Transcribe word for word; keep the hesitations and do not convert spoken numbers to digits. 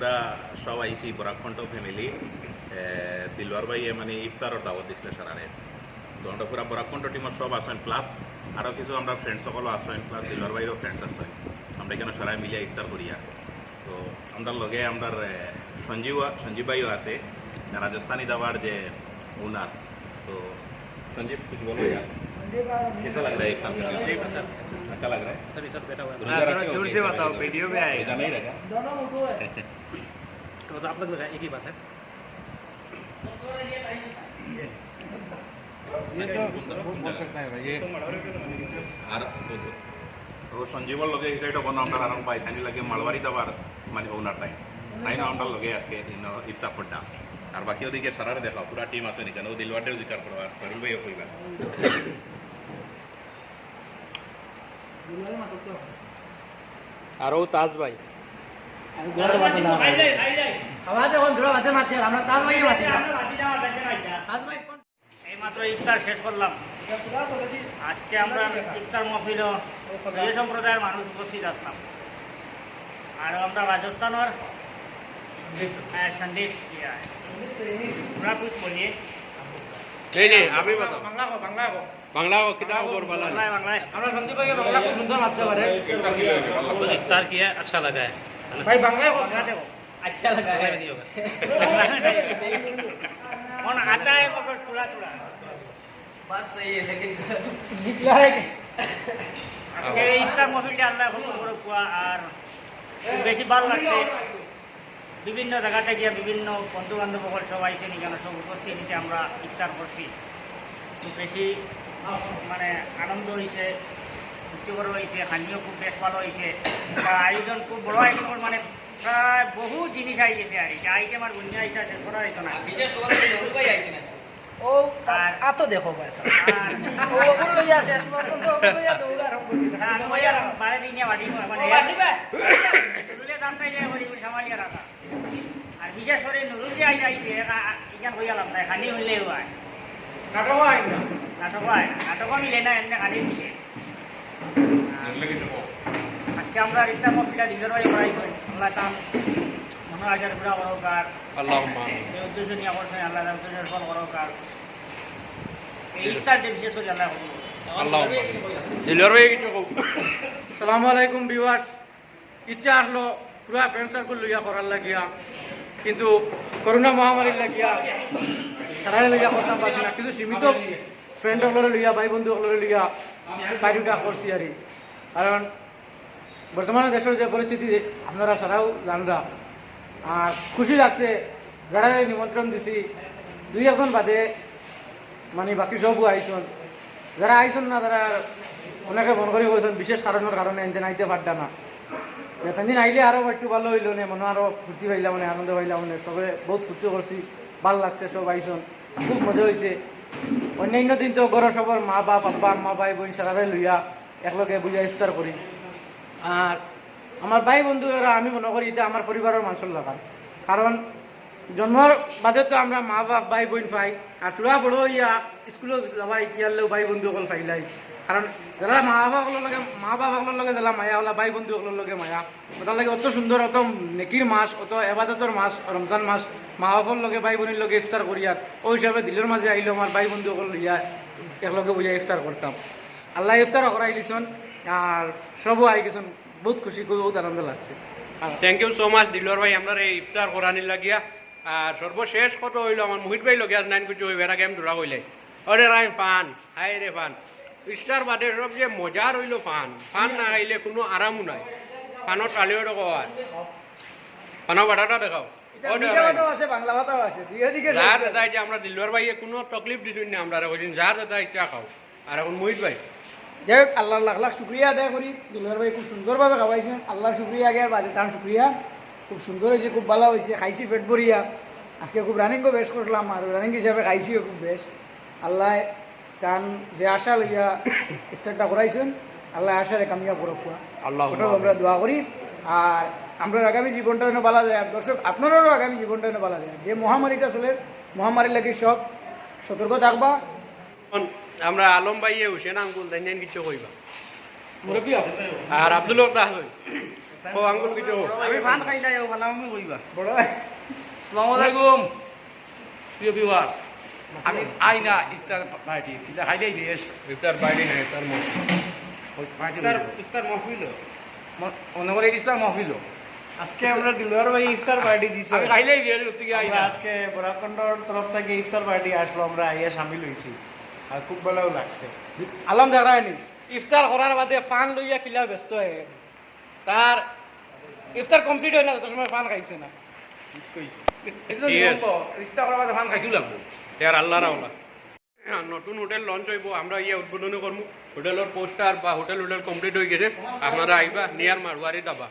আমরা সব আইছি বরাক কণ্ঠ ফ্যামিলি। দিলওয়ার ভাইয়ে মানে ইফতারর দাওয়াত দিছলা সারারে। তো আমরা পুরা বরাক কণ্ঠ টিমর সব আছইন, প্লাস আরো কিছু আমরার ফ্রেন্ডস সকলও আছইন, প্লাস দিলওয়ার ভাইরও ফ্রেন্ডস আছইন। আমরা ইখানো সারায় মিলিয়া ইফতার করিয়ার। তো আমরার লগে আমরার, এ, সঞ্জীব, সঞ্জীব ভাইও আছে, রাজস্থানি ধাবার যে ওনার। তো संजीव, कुछ बोलो यार। कैसा लग रहा है इफ्तार करने में? अच्छा लग रहा है? सर, ये सब बैठा हुआ है। रोजा रखे हो? जोर से बताओ, वीडियो में आएगा। रोजा नहीं रखा? तो आप लोग एक ही बात है। ये तो बोल सकता है भाई, ये। আর ও সঞ্জীবর লগে এই সাইডে বনো, আমরা আরম্ভ পাই, তাইন লাগে মালবাড়ি দাবার মানে ওনার তাই। তাইন আমরা লগে আজকে ইনো ইফতার করতাম। আর বাকি ওদিকে সারারে দেখাও, পুরা টিম আছে এখানে, ও দিলওয়ারটাও জিকার করো, আর ফরিদ ভাইও কইবা। আর ও তাজ ভাই। খাওয়া দেখুন, দুরা বাদে মারছে, আমরা তাজ ভাইয়ে মারছি। তাজ ভাই কোন? এইমাত্র ইফতার শেষ করলাম। আজকে আমরা ইফতার মহফিল যে সম্প্রদায়ের মানুষ উপস্থিত আসলাম। আর আমরা রাজস্থানের, হ্যাঁ, সন্দীপ, ইয়া। আমরা কুছ বলিয়ে। नहीं, नहीं, अभी बताओ। বাংলা কও, বাংলা কও। বাংলা কও, কিতা খবর, বালা নি? বাংলায়, বাংলায়। আমরা সন্দীপ ভাইয়ে বাংলা খুব সুন্দর মাততে পারে। इफ्तार किया, अच्छा लगा है। ভাই, বাংলায় কও। বাংলা দেখো। अच्छा लगा है। नहीं होगा। कौन आता है मगर थोड़ा थोड़ा। बात सही है, लेकिन निकला है कि? আজকে ইফতার মহফিলটা আল্লাহ কবুল করুক। আর খুব বেশি ভালো লাগছে। বিভিন্ন জায়গা থেকে বিভিন্ন বন্ধু বান্ধব সকল সব আইছেন এখানে, সব উপস্থিতিতে আমরা ইফতার করছি। খুব বেশি মানে আনন্দ হইছে, পুষ্টিকর হইছে, খানিও খুব বেশ ভালো হইছে। তা আয়োজন খুব বড় আয়োজন, মানে প্রায় বহু জিনিস আই গেছে আর কি। আইটেম আর গুনিয়া ইটা শেষ করা হইতো না। আর বিশেষ করে তো নুরু ভাই আইছেন আজকে। ও আর আতো দেখো ভাই সাহেব। আর ও ওগুলো লইয়া শেষ পর্যন্ত ওগুলো লইয়া দৌড় আরম্ভ করেছে। না, আমি ওই আর বাইরে দিয়ে নিয়ে বাড়ি মানে ও বাড়ি বা? নুরুলে জানতে যে ওই সামালিয়া রাখা। আর বিশেষ করে নুরুল যে আই আইছে, একা ইখান কইয়া লাভ নাই, খানি হইলে হয়। নাটকও হয় না। নাটকও হয় না, নাটকও মিলে না, এমনি খানি মিলে। আজকে আমরা ইফতার মহফিলটা দিলওয়ার ভাই করাইছেন, আল্লাহ তান মনে আশার পুরা করুক। আর আল্লাহুম্মা আমিন। যে উদ্দেশ্য নিয়ে করছেন, আল্লাহ তার উদ্দেশ্য সফল করুক। আর এই ইফতারটা বিশেষ করে আল্লাহ কবুল করুক। আল্লাহুম্মা আমিন। দিলওয়ার ভাই কিছু কও। আসসালামু আলাইকুম ভিউয়ার্স। ইচ্ছা আসলো পুরা ফ্রেন্ড সার্কেল লইয়া করার লাগিয়া, কিন্তু করোনা মহামারীর লাগিয়া সারারে লইয়া করতাম পারছি না। কিছু সীমিত ফ্রেন্ড অকলরে লইয়া, ভাই বন্ধু অকলরে লইয়া বাইরেটা করছি আর কি। কারণ বর্তমানে দেশের যে পরিস্থিতি আপনারা সারাও জানরা, আর খুশি লাগছে যারা নিমন্ত্রণ দিছি দুই একজন বাদে, মানে বাকি সবও আইছন। যারা আইছন না, তারা অনেকে ফোন করে কইছন বিশেষ কারণের কারণে এনতে আইতে পারতা না। এতদিন আইলে আরও একটু ভালো হইলো নে, মনে আরও ফুর্তি পাইলাম, মানে আনন্দ পাইলাম, মানে সবে বহুত ফুর্তি করছি, ভালো লাগছে, সব আইছন, খুব মজা হইছে। অন্যান্য দিন তো ঘরর সবর মা বাপ, আব্বা আম্মা, ভাই বইন সারারে লইয়া একলগে বইয়া ইফতার করি। আর আমার ভাই বন্ধু এরা আমি মনে করি এটা আমার পরিবারের মানুষের লাখান। কারণ জন্মর বাদে তো আমরা মা বাপ, ভাই বইন পাই, আর থুড়া বড় হইয়া স্কুলো যাওয়াই কি আনলেও ভাই বন্ধু অকল পাইলাই। কারণ যারা মা বাবা অকলর লগে, মা বাবা অকলর লগে যারা মায়া, ওলা ভাই বন্ধু অকলর লগে মায়া। ওটার লাগে অত সুন্দর, অত নেকির মাস, অত এবাদতর মাস, রমজান মাস, মা বাবার লগে, ভাই বইনর লগে ইফতার করি। আর ওই হিসাবে দিলওয়ার মাঝে আইলো আমার ভাই বন্ধু অকল লইয়া একলগে বইয়া ইফতার করতাম। আল্লাহ ইফতারও করাই দিছন, আর সবও আই গেছন। বহুত খুশি, খুব, বহুত আনন্দ লাগছে। আর thank you so much Dilwar ভাই, আমরারে ইফতার করানির লাগিয়া। আর সর্বশেষ কথা হইলো, আমার মুহিত ভাই লগে আর নাইন কিছু হইবে, এর আগে আমি দৌড়া কইলাই। ওরে রাই পান, হায় রে পান। ইফতার বাদে সবচেয়ে মজার হইলো পান। পান না খাইলে কোনো আরামও নাই। পানর টালিও দেখো আর। পানর বাটাটা দেখাও। এটা ওরে মিঠা ভাই। ভাতও আছে, বাংলা ভাতও আছে, দুই দিকে যার সব। যেটা হইছে, আমরা দিলওয়ার ভাইয়ে কোনো তকলিফ দিছইন না আমরারে, কইছইন যার যেটা ইচ্ছা খাও। আর এখন মুহিত ভাই। যাই হোক, আল্লাহর লাখ লাখ শুক্রিয়া আদায় করি, দিলওয়ার ভাই খুব সুন্দরভাবে খাওয়াইছেন, আল্লাহর শুক্রিয়া আগে আর বাদে তান শুক্রিয়া। খুব সুন্দর হয়েছে, খুব ভালো হয়েছে, খাইছি পেট ভরিয়া। আজকে খুব রানিংও বেশ করলাম, আর রানিং হিসাবে খাইছিও খুব বেশ। আল্লাহ তান যে আশা লইয়া ইফতারটা করাইছেন, আল্লাহ আশারে কামিয়াব করুক। আল্লাহুম্মা ওটাও আমরা আমিন। দোয়া করি। আর আমরা আগামী জীবনটা যেন ভালা যায়, আর দর্শক আপনারারও আগামী জীবনটা যেন ভালা যায়। যে মহামারীটা চলে, মহামারীর লাগি সব সতর্ক থাকবা। এখন আমরা আলম ভাইয়ে, হুসেন আঙ্কুল, তাইন কিছু কইবা। মুরব্বী। আর আব্দুল হক দা আছইন। ও আঙ্গুল কিছু। আমি পান খাইলাই, ও ভালা আমি কইবা। আসসালামু আলাইকুম প্রিয় ভিউয়ার্স, আমি আইনা ইফতার পার্টি, ইফতার খাইলেই বেশ। ইফতার পার্টি না, ইফতার মহফিল। ইফতার, ইফতার মহফিল। ম- মনে করে ইফতার মহফিল। আজকে আমরা দিলওয়ার ভাই ইফতার পার্টি দিছে। আমি খাইলেই বেশ, করতে গিয়ে আমরা আইনা। আজকে বরাকন্ডর তরফ থেকে ইফতার পার্টি আসলো, আমরা আইয়া সামিল হইছি, আর খুব ভালো লাগছে। আলম দেখায়নি, ইফতার করার বাদে পান লইয়া কিলা ব্যস্ত হয়ে গেল। তার ইফতার কমপ্লিট হয় না, তত সময় পান খাইছে না। এটা তো ঠিক নিয়ম আছে। তো, ইফতার করার বাদে পান খাইতেও লাগবো। ইয়ার আল্লাহ রাওলা। নতুন হোটেল লঞ্চ হইব, আমরা ইয়ে উদ্বোধনী করবো। হোটেলের পোস্টার বা হোটেল হোটেল কমপ্লিট হয়ে গেছে, আপনারা আইবা নিয়ার মারোয়ারি ধাবা।